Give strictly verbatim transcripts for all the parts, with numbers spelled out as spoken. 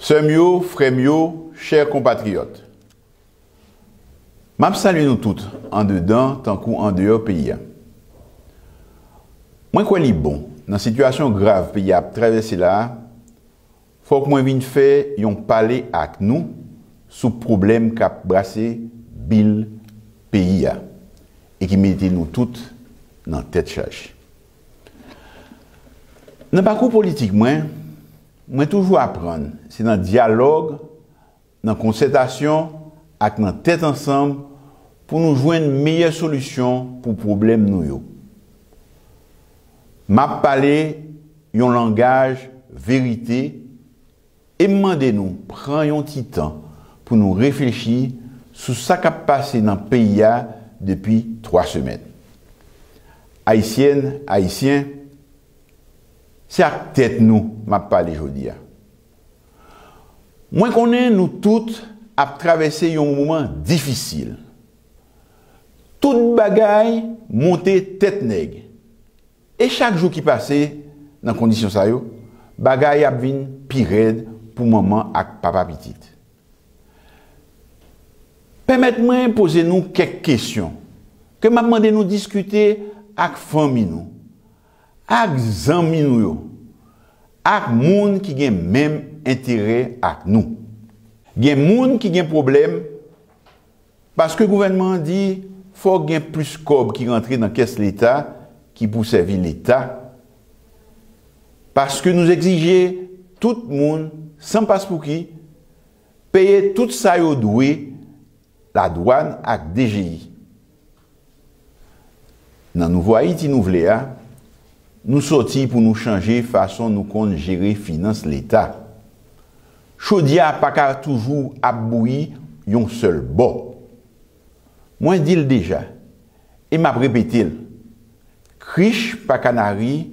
Sè m yo, frè m yo, chè konpatriyòt, m ap salye nou tout, andedan tankou andeyò peyi a. Mwen kwè li bon, nan sitiyasyon grav peyi a ap travèse la a, fòk mwen vin fè yon pale ak nou sou pwoblèm k ap brase bil peyi a e ki mete nou tout nan tèt chaje. Nan pakou politik mwen, mwen toujou aprann se nan dyalòg, nan konsètasyon ak nan tèt ansanm pou nou jwenn meyè solisyon pou pwoblèm nou yo. M ap pale yon langaj verite e m mande nou pran yon ti tan pou nou reflechi sou sa k ap pase nan peyi a depi twa semèn. Ayisyèn, Ayisyen, se ak tèt nou m ap pale jodi a. Mwen konnen nou tout ap travèse yon moman difisil. Tout bagay monte tèt nèg. E chak jou ki pase nan kondisyon sa yo, bagay ap vin pi rèd pou manman ak papa pitit. Pèmèt mwen poze nou kèk kesyon ke m ap mande nou diskite ak fanmi nou, ak zanmi nou yo, ak moun ki gen menm enterè ak nou. Gen moun ki gen pwoblèm paske gouvènman an di fòk gen plis kòb ki rantre nan kès Leta ki pou sèvi Leta, paske nou egzije tout moun, san paspouki, peye tout sa yo dwe ladwàn ak D G I. Nan nouvo Ayiti nou vle a, nou sòti pou nou chanje fason nou konn jere finans Leta. Chodyè a pa ka toujou ap bouyi yon sèl bò. Mwen di l deja, e m ap repete l, krich pa kanari,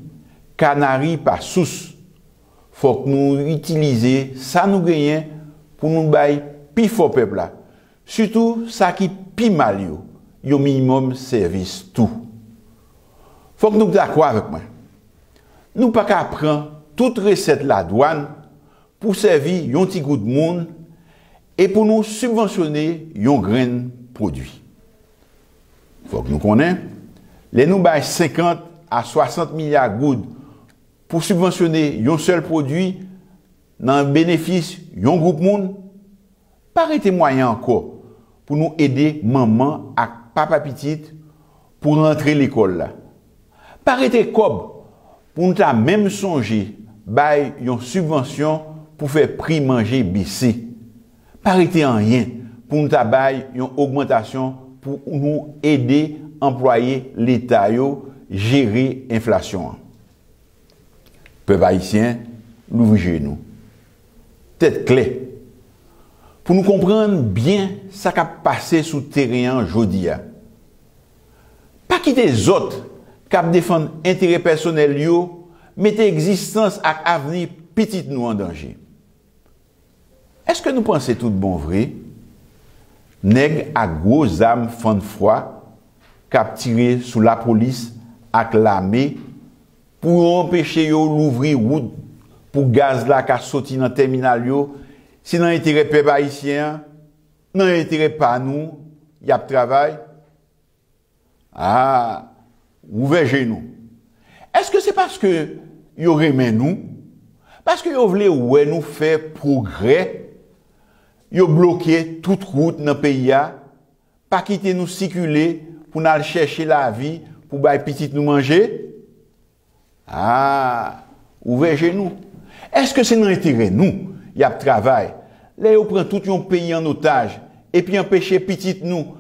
kanari pa sous. Fòk nou itilize sa nou genyen pou nou bay pifò pèp la, sitou sa ki pi mal yo, yon minimòm sèvis tou. Fòk nou dakò avèk mwen. Nou pa ka pran tout resèt ladwàn pou sèvi yon ti gwoup moun e pou nou sibvansyone yon grenn pwodui. Fòk nou konnen, lè nou bay senkant a swasant milya goud pou sibvansyone yon sèl pwodui nan benefis yon gwoup moun, pa rete mwayen ankò pou nou ede manman ak papa pitit pou rantre lekòl la. Pa rete kòb pou nou ta menm sonje bay yon sibvansyon pou fè pri manje bese. Pa rete anyen pou nou ta bay yon ogmantasyon pou nou ede anplwaye Leta yo jere enflasyon an. Pèp ayisyen, louvri je nou. Tèt klè. Pou nou konprann byen sa k ap pase sou teren an jodi a. Pa kite zòt k ap defann enterè pèsonèl yo mete egzistans ak avni pitit nou an danje. Èske nou panse tout bon vre, nèg ak gwo zam fann fwa k ap tire sou lapolis ak lame pou yo anpeche yo louvri wout pou gaz la ka soti nan tèminal yo, se nan enterè pèp ayisyen an, nan enterè pa nou y ap travay? A, ouvè je nou. Èske se paske yo renmen nou? Paske yo vle wè nou fè pwogrè? Yo bloke tout wout nan peyi a, pa kite nou sikile pou n al chèche lavi pou bay pitit nou manje? A, ouvè je nou. Èske se nan enterè nou y ap travay lè yo pran tout yon peyi an otaj epi anpeche pitit nou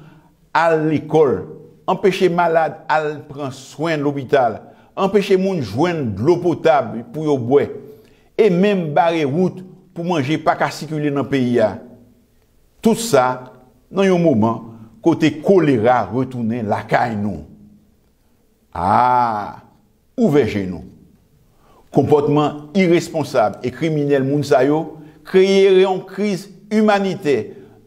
al lekòl, anpeche malad al pran swen lopital, anpeche moun jwenn dlo potab pou yo bwè, e menm bare wout pou manje pa ka sikile nan peyi a? Tout sa nan yon moman kote kolera retounen lakay nou. A, ouvè je nou. Konpòtman iresponsab e kriminèl moun sa yo kreye yon kriz imanitè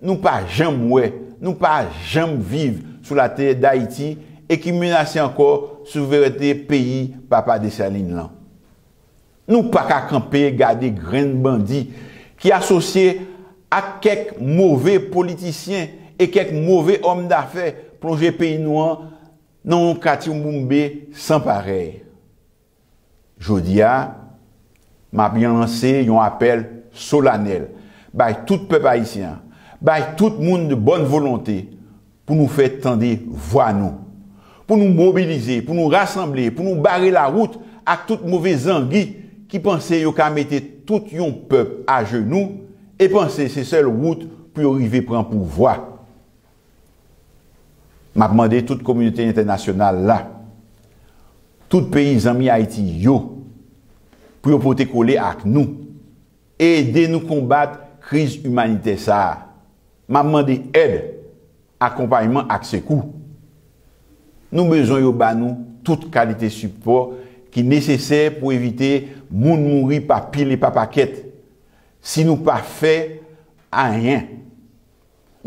nou pa janm wè, nou pa janm viv sou latè Dayiti e ki menase ankò souverènte peyi Papa Desalin lan. Nou pa ka kanpe gade grenn bandi ki asosye ak kèk move politisyen e kèk move òm dafè, plonje peyi nou an nan yon katyoumboumbe san parèy. Jodi a, m ap lanse yon apèl solanèl bay tout pèp ayisyen an, bay tout moun de bòn volonte pou nou fè tande vwa nou, pou nou mobilize, pou nou rasanble, pou nou bare lawout ak tout move zangi ki panse yo ka mete tout yon pèp ajenou e panse se sèl wout pou yo rive pran pouvwa. M ap mande tout kominote entènasyonal la, tout peyi zanmi Ayiti yo, pou yo pote kole ak nou, ede nou konbat kriz imanitè sa a. M ap mande èd, akonpayman ak sekou. Nou bezwen yo ba nou tout kalite sipò ki nesesè pou evite moun mouri pa pil e pa pakèt. Si nou pa fè ayen,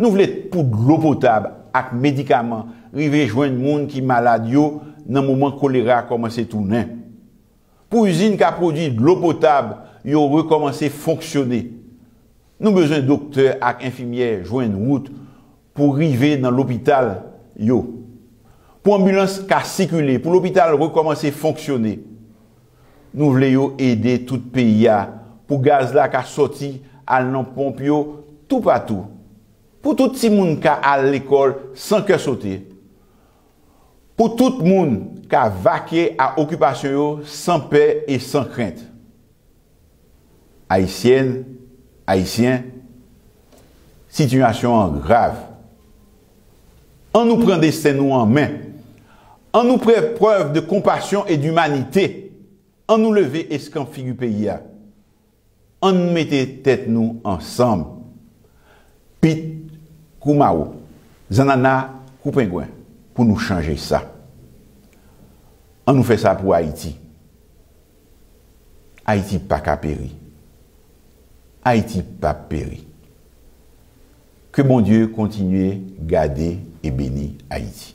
nou vle pou dlo potab ak medikaman rive jwenn moun ki malad yo nan moman kolera kòmanse tounen. Pou izin ka pwodui dlo potab yo rekòmanse fonksyone. Nou bezwen doktè ak enfimyè jwenn wout pou rive nan lopital yo. Pou anbilans ka sikile, pou lopital rekòmanse fonksyone. Nou vle yo ede tout peyi a pou gaz la ka sòti al nan ponp yo toupatou. Pou tout timoun ka al lekòl san kè sote. Pou tout moun ka vake a okipasyon yo san pè e san krent. Ayisyèn, Ayisyen, sitiyasyon an grav. Ann nou pran desten nou an men. Ann nou fè prèv de konpasyon e dimanite. Ann nou leve eskanp figi peyi a. Ann nou mete tèt nou ansanm. Pit kou mawo, zannanna kou pengwen, pou nou chanje sa. Ann nou fè sa pou Ayiti. Ayiti pa ka peri. Ayiti p ap peri. Ke Bondye kontinye gade e beni Ayiti.